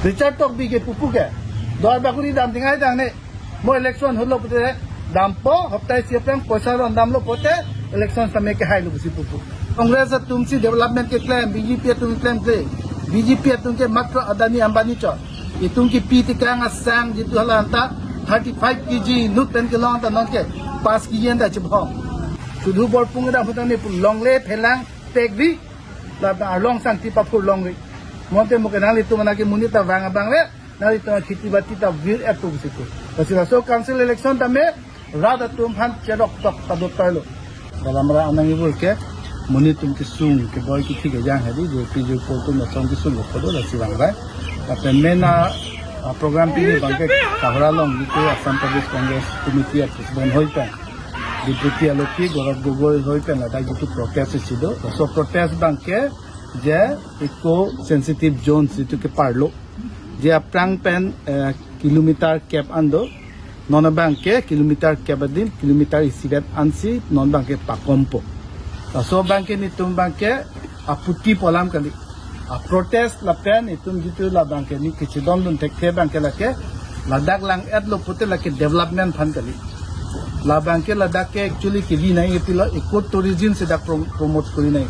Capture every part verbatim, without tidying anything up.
Richard Tokbi ke pupu ke Duar Bagori dam tingai dang ne. Mo election holo pute dampo, hoptai si aplang poisa ron damlo pute election sitame kehai lo pusi pupu. Congress atum si development keklem, B J P atum keklem kle. B J P atum ke matro Adani Ambani chot. Itum kipi tikang asang jitu hala anta thirty five K G inut pen kelong ta nonke pas K G anta chibhong. Sudhu Borpung dam hutang ne pu longle phelang tekvi. La ta arlong sangti paphur longri. Mo te mo ke nanglitum ana ke monit ta vang abang le, nanglitum kheti bati ta vir et pu situ. Lasi laso council election tame rat atum aphan cherok tok ta dot tailo. Dalamra anang ibur ke monit atum kesung keboi kithi kejang hedi, je piju pol atum asong kesung ke kodo lasi vang rai. Lapen mena, ah, program pini abang ke Kohora along jitu Assam Pradesh Congress Committee a president hoi pen, Deputy alopi Gaurav Gogoi hoi pen ladak jitu protest isi do. So protest abang ke je eco sensitive zones jitu keparlo. Je aphrang pen, eh, kilometer kep an do. Non abang ke kilometer kep adim, kilometer isivet ansi non abang ke pakompo. Laso abang ke netum abang ke aphuti pu alam kali. A protest lapen itum jitu la abang ke ne kachidondun thekthe abang ke lake ladak lang-etlo pute lake development aphan kali. La abang ke ladak ke actually kevi nai, epilo eco tourism si dak prom-, promote kori nai.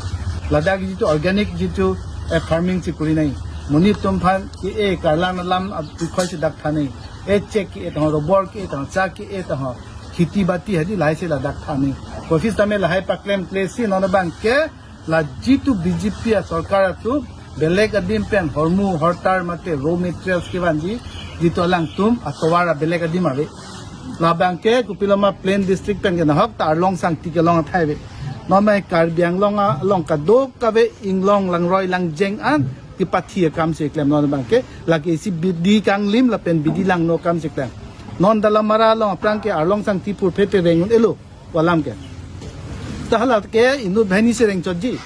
Ladak jitu organic jitu, eh, farming si kori nai. Monit atum aphan ke-e karlan alam abikhoi si dak tha nai. E chek ke-e tang, rubber ke-e tang, cha ke-e tang, kheti bati hedi lahai si ladak tha nai. Office tame lahai paklem kle si non abang ke la jitu B J P a sorkar atum belek adim pen hormu hortar mate raw materials kevanji jitu alangtum atovar a belek adim ave. La abang ke kopiloma plain district pen ke nahok ta arlong sangti kelong athai ave. Non mai Karbi Anglong along kadokave inglong langroi langjeng an kepathi akam si klem non abang ke lake isi bidi kanglim lapen bidi langno akam si klem. Non Dalamara along aphrang ke arlong sangti phurphe te reng un-elo pu alam ke. Ta hala ke inut banghini si rengchotji.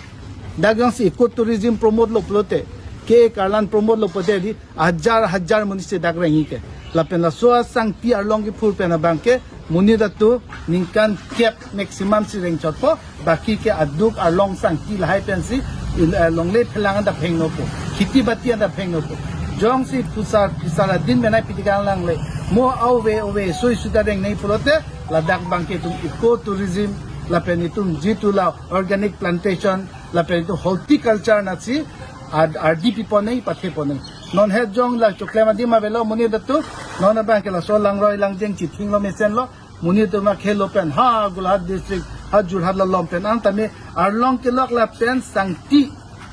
Dak jongsi eco tourism promote lo pulote, ke karlan promote lo pulote di hajar hajar monit si dak rengji ke. Lapen laso asangti arlong kephur pen abang ke monit atum ningkan kep maximum si rengchotpo, baki ke aduk arlong sangti lahai pensi in, eh, longle phelang anta phengnopo, kheti bati anta phengnopo. Jongsi pusar pisar adin menai pitikang langle, mo ave ave soi suda reng nai pulote, ladak abang ke itum eco tourism lapen itum jitu la organic plantation lapen itum horticulture nasi ad-, ardi pipo nai, pathe po nai. Non het jong la choklem adim avelo monit atum, non abang ke laso langroi langjeng chithing lo mesen lo, monit atum akhelo pen ha Golaghat district, ha Jorhat la lom pen ang tame arlong kelok lapen sangti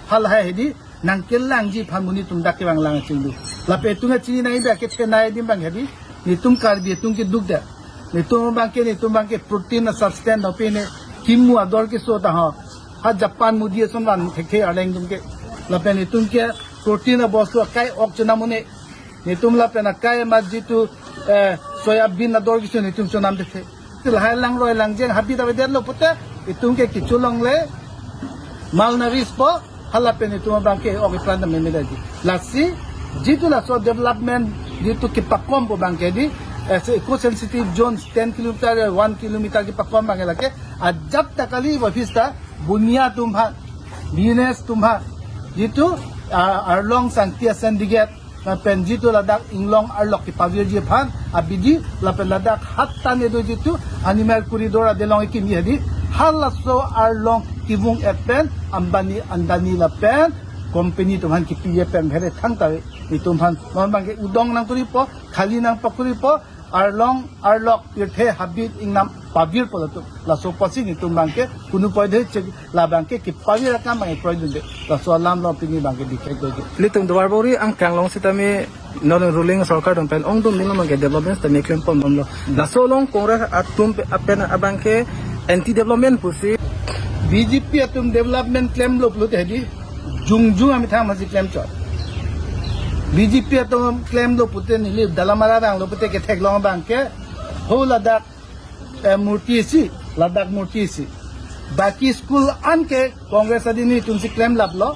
halahai hedi nangkelangji aphan monit atum dak kevang lang chinglu. Lapen itum chini nai dak kethenei adim abang hedi, netum Karbi atum keduk dak. Netum abang ke, netum abang ke protein a substance dopine kimu ador keso ta ho. Ha Japan mudi ason van thekthe arleng atum ke. Lapen netum ke protein abostu akai ok chonam un-e. Netum lapen akai amat jitu, eh, soya bean ador keso netum chonam thekthe. Ti lahai langroi langjeng habit avedetlo pute itum ke kecho longle, malnourished po, halapen itum abang ke ok ipran ta memedaji. Lasi jitu laso development jitu kepakompo abang ke di, eh, se eco sensitive zones ten kilometer, one kilometer kepakom abang ke lake ajat ta kali office ta bunia atum aphan, business atum aphan, jitu, ah, arlong sangti asen diget, lapen jitu ladak inglong arlok kepavirji aphan abidi, lapen ladak hat tane do jitu animal corridor adelong ikimi hedi, halaso arlong kevung et pen Ambani Adani lapen company atum aphan kipi et pen bhere thangta netum aphan non abang ke udong nangkuripo, khali nangpakuripo, arlong arlok pirthe habit ingnam pavirpo latum. Laso apotsi netum abang ke kunu poidhe chek la abang ke kepavir akam abang ke kroidunde. Laso alam lo pini abang ke dikhek doji. Ilitum Duar Bagori angkang along sitame non ruling sorkar atum pen ongdung nilo abang ke development sitame klempon bomlo. Laso along Congress atum pe-, pen abang ke anti development pusi. B J P atum development klemlo pulote hedi jongjung amethang masi klemchot. B J P atum klemlo pute neli Dalamara vanglo pute ketheklong abang ke ho ladak, eh, murti isi, ladak murti isi. Baki school an ke Congress adin netum si klemlaplo.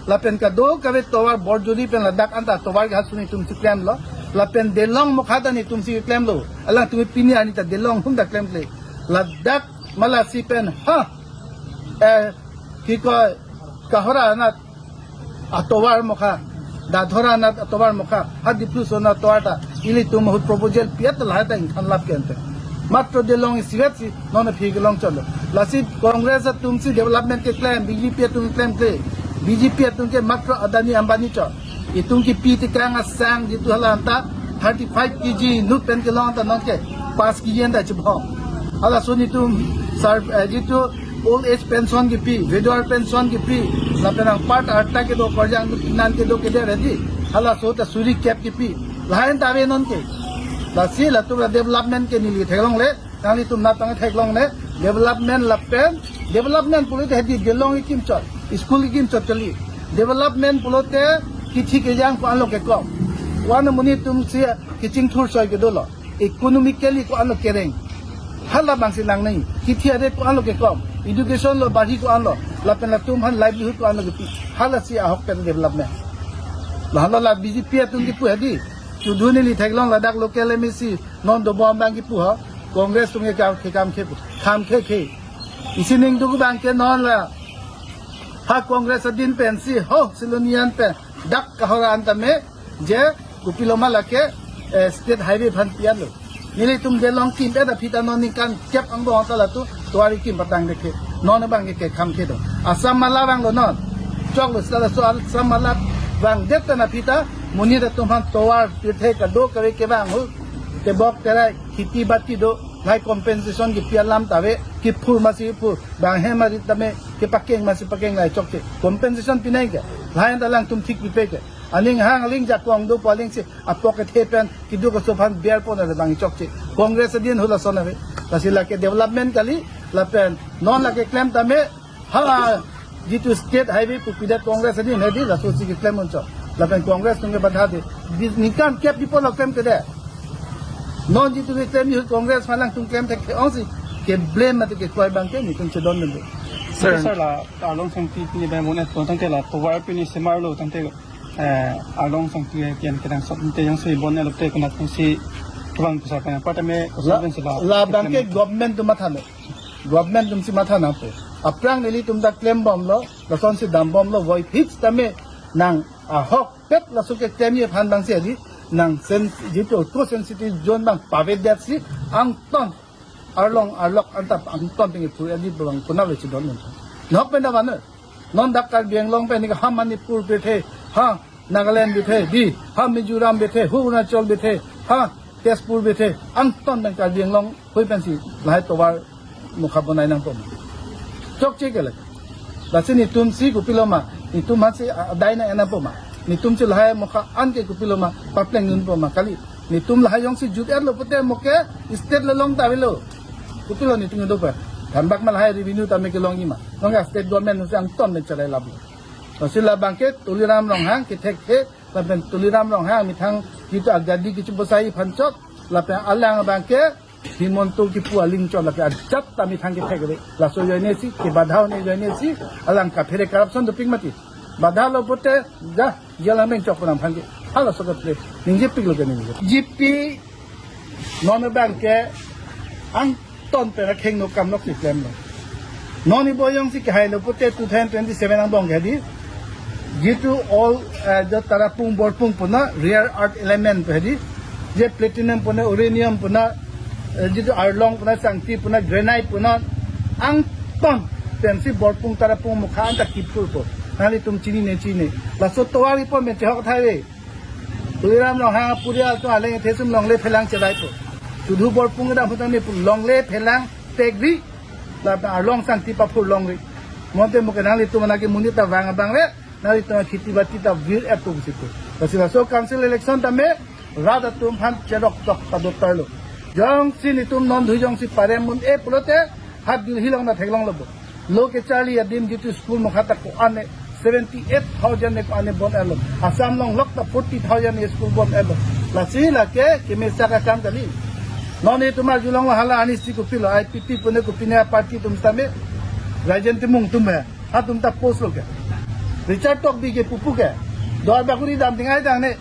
Lapen kadokave tovar Borjuri pen ladak anta tovar ke hasun netum si klemlo. Lapen Delong Mokha ta netum si klemlo. Alangtum pini arni ta Delong hum ta klemkle. Ladak Malasi pen ha, eh, kiko Kohora anat atovar Mokha Dadhora anat atovar mokha, ha Dipluso anat atovar ta, ilitum ahut proposal pi-et lahai ta ingthan lap ke ante. Matro Delong isivet si, non aphi kelong chotlo. Lasi Congress atum si development keklem, B J P atum klemkle, B J P atum ke matro Adani Ambani chot. Itum kipi tekang asang jitu hala anta, thirty five K G inut pen kelong anta non ke, pas K G anta chibhong. Halason itum sar, eh, jitu old age pension kipi, widower pension kipi, lapen anparta arta kedo, korjang inut kinan kedo keder edi. Halaso ta suri kep kipi. Lahai anta ave non ke. Lasi latum la development ke neli theklongle, nanglitum nat tang theklongle, development lapen, development pulote hedi Delong kekim chot, school kekim chot kali. Development pulote kithi kejang ko-anlo kekom. Ko-an amonit atum si kechingthur soi kedolo. Economically ko-anlo kereng. Hala abang si nangnei. Kithi adet ko-anlo kekom. Education lo barhi ko-anlo. Lapen latum aphan livelihood ko-anlo kipi. Halasi ahok pen development. Lahelo la B J P atum kipu hedi. Chudhu neli theklong ladak local M A C non dobom abang kipu ha. Congress atum ke kam ke kam ke pu. Kam ke ke. Isi ning duk abang ke non la. Ha Congress adin pensi ho Silonian pen dak kahora anta me je kopiloma lake, eh, state highway aphan pi-etlo. Nelitum Delong kim-et aphi ta non ningkan kep angbong ta latum tovar kekim patang deke. Non abang ke kam kedo. Assam Mala vanglo non. Choklo sita laso Assam Mala vangdet pen aphi ta monit atum aphan tovar pirthe kado kave kevang ahut, tebok terai, kheti bati do, lahai compensation kipi alam ta ave, kiphur masi phur, bang hem arit tame, kepakeng masi pakeng lahai chokche. Compensation pinai ke, lahai anta alangtum thik pipe ke. Aning hang aling jakong do pu aling si apok kethe pen keduk aso aphan biar pon ada bang chokche. Congress adin hula son ave. Lasi lake development kali, lapen non lake klem tame, hala jitu state highway pu pidet Congress adin hedi, laso si keklem uncho. Lapen Congress atum ke badha de. Di ningkan kep di pon lo klem kede. Non jitu keklem ahut Congress aphan alangtum klem thek ong si ke blame mate kekloi abang ke nelitum chedondunde. Sir. Sir, la Arlong Sangti pini bai mon-et pon tangte la tovar pini semarlo tangte, eh, Arlong Sangti ke kedang sot tangte jongsi bon-etlo te konat si kevang pusar pen apar tame la, constituency la la abang ke government atum matha nang. Government atum si matha nangpo. Aphrang nelitum ta klembomlo, lasonsi dambomlo, voiphit tame nang ahokpet laso keklemji aphan abang si adi, nang sen, jitu ko sensitive zone abang pavedet si angton Arlong Arlok anta angton pen kipu adi abang konatlo chedondun. Nok pen ta vano. Non dak Karbi Anglong pen ni ha Manipur pithe, ha Nagaland pithe, di, ha Mizoram pithe, ha Arunachal pithe, ha Tezpur pithe, angton pen Karbi Anglong hui pensi lahai tovar mokha bonai nangpo ma. Chokche ke lake. Lasi netum si kopiloma, netum aphan si adai nang-en nangpo ma. Netum si lahai mokha an ke kopiloma, papleng dunpo ma kali. Netum lahai jongsi jut-etlo pute mo ke state along ta avelo. Kopilo netum kedo pa. Thanbak ma lahai revenue tame kelongji ma. Nonke state government si angton pen chelai laplo. Lasi la abang ke Tuliram Ronghang kethekthe, lapen Tuliram Ronghang methang jitu agadi kechibosai aphan chot, lapen alang abang ke Himanta kipu aling chot lake ajat ta methang kethek ave. Laso ajoine si, kebadha un-e ajoine si, alang kaphere corruption dopik mati. Badhalo pute, ja, jalang beng chok penang aphan ke. Halaso kaple, ningjepiklo ke ningje. G P, non abang ke, angton pen akheng no kam nok si klemlo. Non ibo jongsi kehailo pute two thousand twenty-seven angbong ke hedi. Jitu all, eh, jo Tarapung Borpung puna rare earth element pu hedi. Je platinum puna, uranium puna, eh, jitu Arlong puna, Sangti puna, granite puna, angton pensi Borpung Tarapung mokha anta kiphurpo. Nanglitum chinine chini. Laso tovar ipon pen chehok thai ave. Tuliram Ronghang apurial atum aleng thesum longle phelang chelaipo. Chudhu Borpung kedam aphuthak ni pu longle phelang tekri, lapen Arlong Sangti paphur longri. Mo ante mo ke nanglitum ana ke monit ta vang abang le, nanglitum kheti bati ta vir-et tum situ. Lasi laso council election tame, rat atum aphan cherok tok ta dotarlo. Jongsi netum non dhui jongsi parem un-e pulote, ha Delhi along ta theklonglo bo. Lo kecharli adim jitu school mokha ta ko-an ne seventy eight thousand ne ko-an ne bon-etlo. Assam along lok ta forty thousand ne school bon-etlo. Lasi lake kemesa akam kali. Non netum arjulonglo hala arnisi kopilo, I P T P pune kopine party atum tame. Rajen Timung atum he. Hatum ta post lo ke. Richard Tokbi ke pupu ke. Duarbagori dam tingai dang ne.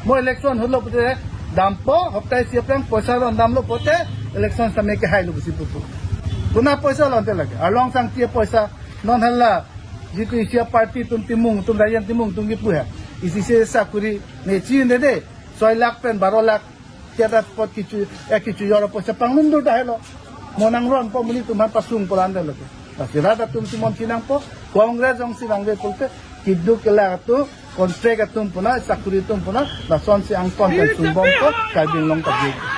Mo election holo pute dampo, hoptai isi aphrang poisa ron damlo pute, election tame kehailo pusi pupu. Kona poisa lonte lake. Arlong Sangti poisa, non hala, jitu isi aparty atum Timung atum, Rajen Timung atum kipu he. Isi se sakuri ne chi ne de, soi lakh pen baro lakh, keta pot kichu, eh, kichu jor poisa panglum dur dahelo. Mo nangronpo monit atum aphan pasung polan dahelo. Lasi rat atum si mon chinangpo, Congress jongsi vangve pulote, keduk kelak atum, contract atum puna, sakuri atum puna, lasonsi angton pen sungbompo, Karbi Anglong ta.